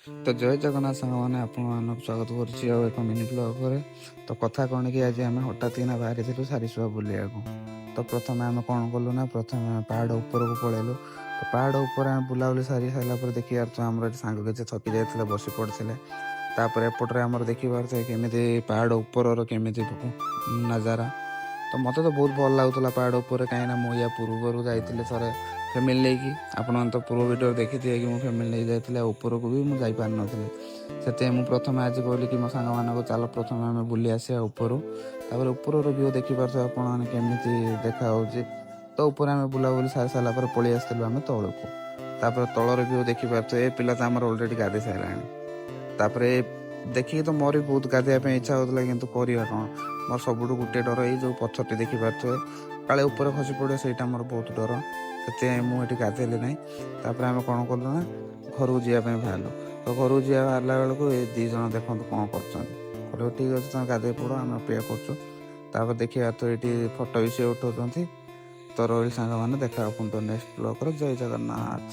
ତ ଜୟ ଜଗନ୍ନାଥ ସାଙ୍ଗମାନେ, ଆପଣମାନଙ୍କୁ ସ୍ୱାଗତ କରୁଛି ଆଉ ଏକ ମିନି ବ୍ଲଗରେ। ତ କଥା କ'ଣ କି, ଆଜି ଆମେ ହଠାତ୍ କିନା ବାହାରିଥିଲୁ ସାରିସୁଆ ବୁଲିବାକୁ। ତ ପ୍ରଥମେ ଆମେ କ'ଣ କଲୁ ନା, ପ୍ରଥମେ ଆମେ ପାହାଡ଼ ଉପରକୁ ପଳେଇଲୁ। ତ ପାହାଡ଼ ଉପରେ ଆମେ ବୁଲାବୁଲି ସାରି ସାରିଲା ପରେ ଦେଖିପାରୁଛୁ, ଆମର ଏଠି ସାଙ୍ଗ କିଛି ଥକି ଯାଇଥିଲେ, ବସି ପଡ଼ିଥିଲେ। ତାପରେ ଏପଟରେ ଆମର ଦେଖିପାରୁଥିବେ କେମିତି ପାହାଡ଼ ଉପରର କେମିତି ନଜାରା। ତ ମୋତେ ତ ବହୁତ ଭଲ ଲାଗୁଥିଲା ପାହାଡ଼ ଉପରେ, କାହିଁକିନା ମୁଁ ୟା ପୂର୍ବରୁ ଯାଇଥିଲି ଥରେ ଫ୍ୟାମିଲି ନେଇକି। ଆପଣମାନେ ତ ପୂର୍ବ ଭିଡ଼ିଓରେ ଦେଖିଥିବେ କି ମୁଁ ଫ୍ୟାମିଲି ନେଇକି ଯାଇଥିଲି ଆଉ ଉପରକୁ ବି ମୁଁ ଯାଇପାରିନଥିଲି। ସେଥିପାଇଁ ମୁଁ ପ୍ରଥମେ ଆଜି କହିଲି କି ମୋ ସାଙ୍ଗମାନଙ୍କୁ, ଚାଲ ପ୍ରଥମେ ଆମେ ବୁଲି ଆସିବା ଉପରୁ। ତାପରେ ଉପରର ଭିଉ ଦେଖିପାରୁଥିବେ ଆପଣମାନେ କେମିତି ଦେଖାହେଉଛି। ତ ଉପରେ ଆମେ ବୁଲାବୁଲି ସାରି ସାରିଲା ପରେ ପଳେଇ ଆସିଥିଲୁ ଆମେ ତଳକୁ। ତାପରେ ତଳର ଭିଉ ଦେଖିପାରୁଥିବେ, ଏ ପିଲା ତ ଆମର ଅଲରେଡ଼ି ଗାଧେଇ ସାରିଲାଣି। ତାପରେ ଦେଖିକି ତ ମୋର ବି ବହୁତ ଗାଧେଇବା ପାଇଁ ଇଚ୍ଛା ହେଉଥିଲା, କିନ୍ତୁ କରିବା କ'ଣ? ମୋର ସବୁଠୁ ଗୋଟିଏ ଡର, ଏଇ ଯେଉଁ ପଥରଟି ଦେଖିପାରୁଥିବେ, କାଳେ ଉପରେ ଖସି ପଡ଼ିବ, ସେଇଟା ମୋର ବହୁତ ଡର। ସେଥିପାଇଁ ମୁଁ ଏଠି ଗାଧେଇଲି ନାହିଁ। ତାପରେ ଆମେ କ'ଣ କଲୁ ନା, ଘରକୁ ଯିବା ପାଇଁ ବାହାରିଲୁ। ତ ଘରକୁ ଯିବା ବାହାରିଲା ବେଳକୁ ଏ ଦୁଇ ଜଣ ଦେଖନ୍ତୁ କ'ଣ କରୁଛନ୍ତି। କହିଲେ, ଠିକ୍ ଅଛି, ତମେ ଗାଧେଇ ପଡ଼, ଆମେ ଅପେକ୍ଷା କରୁଛୁ। ତାପରେ ଦେଖିବା ତ ଏଇଠି ଫଟୋ ବି ସିଏ ଉଠାଉଛନ୍ତି। ତ ରହିଲି ସାଙ୍ଗମାନେ, ଦେଖା ପୁଣି ତ ନେକ୍ସଟ ବ୍ଲଗରେ। ଜୟ ଜଗନ୍ନାଥ।